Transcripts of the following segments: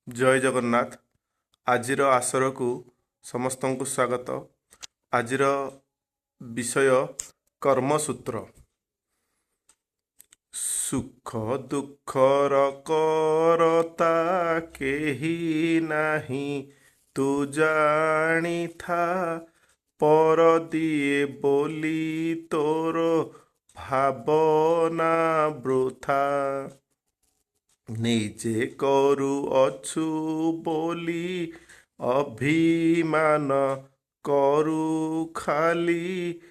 ଜୟ ଜଗନ୍ନାଥ। ଆଜିର ଆସରକୁ ସମସ୍ତଙ୍କୁ ସ୍ୱାଗତ। ଆଜିର ବିଷୟ କର୍ମସୂତ୍ର। ସୁଖ ଦୁଃଖର କରତା କେହି ନାହିଁ ତୁ ଜାଣିଥା, ପର ଦିଏ ବୋଲି ତୋର ଭାବନା ବୃଥା। ନିଜେ କରୁଅଛୁ ବୋଲି ଅଭିମାନ କରୁ ଖାଲି,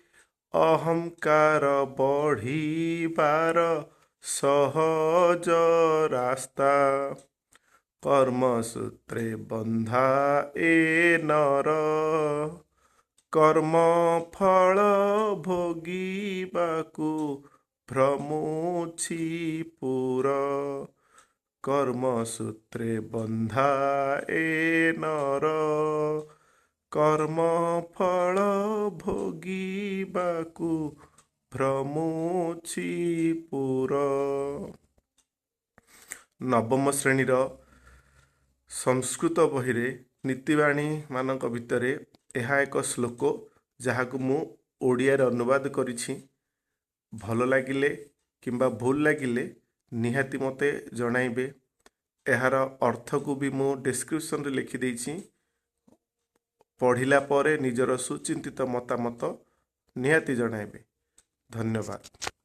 ଅହଙ୍କାର ବଢ଼ିବାର ସହଜ ରାସ୍ତା। କର୍ମସୂତ୍ରେ ବନ୍ଧା ଏ ନର, କର୍ମ ଫଳ ଭୋଗିବାକୁ ଭ୍ରମୁଛି ପୁର। କର୍ମସୂତ୍ରେ ବନ୍ଧା ଏ ନର, କର୍ମ ଫଳ ଭୋଗିବାକୁ ଭ୍ରମୁଛି ପୁର। ନବମ ଶ୍ରେଣୀର ସଂସ୍କୃତ ବହିରେ ନୀତିବାଣୀ ମାନଙ୍କ ଭିତରେ ଏହା ଏକ ଶ୍ଲୋକ, ଯାହାକୁ ମୁଁ ଓଡ଼ିଆରେ ଅନୁବାଦ କରିଛି। ଭଲ ଲାଗିଲେ କିମ୍ବା ଭୁଲ ଲାଗିଲେ ନିହାତି ମୋତେ ଜଣାଇବେ। ଏହାର ଅର୍ଥକୁ ବି ମୁଁ ଡେସ୍କ୍ରିପସନ୍ରେ ଲେଖିଦେଇଛି। ପଢ଼ିଲା ପରେ ନିଜର ସୁଚିନ୍ତିତ ମତାମତ ନିହାତି ଜଣାଇବେ। ଧନ୍ୟବାଦ।